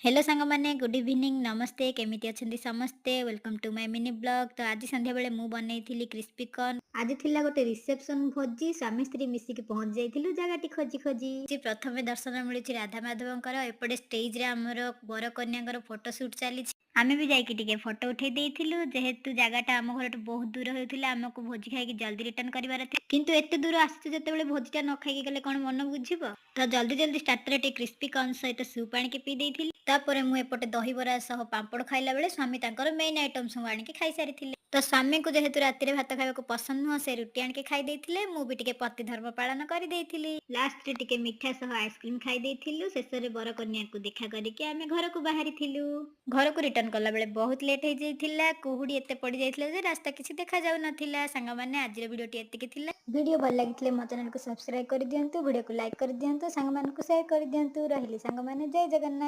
Hello ସାଙ୍ଗମାନେ, good evening, ନମସ୍ତେ। କେମିତି ଅଛନ୍ତି ସମସ୍ତେ? Welcome to my mini vlog. ତ ଆଜି ସନ୍ଧ୍ୟାବେଳେ ମୁଁ ବନେଇଥିଲି କ୍ରିସ୍ପି କର୍ନ। ଆଜି ଥିଲା ଗୋଟେ ରିସେପସନ ଭୋଜି। ସ୍ୱାମୀ ସ୍ତ୍ରୀ ମିଶିକି ପହଞ୍ଚି ଯାଇଥିଲୁ ଜାଗାଟି ଖୋଜି ଖୋଜି। ପ୍ରଥମେ ଦର୍ଶନ ମିଳୁଛି ରାଧା ମାଧବଙ୍କର। ଏପଟେ ଷ୍ଟେଜରେ ଆମର ବର କନ୍ୟାଙ୍କର ଫଟୋ ସୁଟ୍ ଚାଲିଛି। ଆମେ ବି ଯାଇକି ଟିକେ ଫଟୋ ଉଠେଇ ଦେଇଥିଲୁ। ଯେହେତୁ ଜାଗାଟା ଆମ ଘରଠୁ ବହୁତ ଦୂର ହେଉଥିଲା, ଆମକୁ ଭୋଜି ଖାଇକି ଜଲ୍ଦି ରିଟର୍ନ କରିବାର ଥିଲା। କିନ୍ତୁ ଏତେ ଦୂର ଆସିଛୁ ଯେତେବେଳେ, ଭୋଜିଟା ନ ଖାଇକି ଗଲେ କଣ ମନ ବୁଝିବ? ତ ଜଲ୍ଦି ଜଲ୍ଦି ଷ୍ଟାର୍ଟରରେ ଟିକେ କ୍ରିସ୍ପି କର୍ନ ସହିତ ସୁପ୍ ଆଣିକି ପିଇ ଦେଇଥିଲି। ତାପରେ ମୁଁ ଏପଟେ ଦହିବରା ସହ ପାମ୍ପଡ଼ ଖାଇଲା ବେଳେ ସ୍ୱାମୀ ତାଙ୍କର ମେନ୍ ଆଇଟମ୍ ସବୁ ଆଣିକି ଖାଇସାରିଥିଲେ। ତ ସ୍ୱାମୀଙ୍କୁ ଯେହେତୁ ରାତିରେ ଭାତ ଖାଇବାକୁ ପସନ୍ଦ ନୁହଁ, ସେ ରୁଟି ଆଣିକି ଖାଇ ଦେଇଥିଲେ। ମୁଁ ବି ଟିକେ ପତି ଧର୍ମ ପାଳନ କରିଦେଇଥିଲି। ଲାଷ୍ଟରେ ଟିକେ ମିଠା ସହ ଆଇସ୍କ୍ରିମ ଖାଇ ଦେଇଥିଲୁ। ଶେଷରେ ବର କନ୍ୟାକୁ ଦେଖା କରିକି ଆମେ ଘରକୁ ବାହାରିଥିଲୁ। ଘରକୁ ରିଟର୍ନ କଲା ବେଳେ ବହୁତ ଲେଟ୍ ହେଇଯାଇଥିଲା। କୁହୁଡି ଏତେ ପଡି ଯାଇଥିଲା ଯେ ରାସ୍ତା କିଛି ଦେଖା ଯାଉନଥିଲା। ସାଙ୍ଗମାନେ, ଆଜିର ଭିଡିଓଟି ଏତିକି ଥିଲା। ଭିଡିଓ ଭଲ ଲାଗିଥିଲେ ମୋ ଚ୍ୟାନେଲକୁ ସବସ୍କ୍ରାଇବ କରିଦିଅନ୍ତୁ, ଭିଡିଓକୁ ଲାଇକ୍ କରିଦିଅନ୍ତୁ, ସାଙ୍ଗମାନଙ୍କୁ ସେୟାର କରିଦିଅନ୍ତୁ। ରହିଲି ସାଙ୍ଗମାନେ, ଜୟ ଜଗନ୍ନାଥ।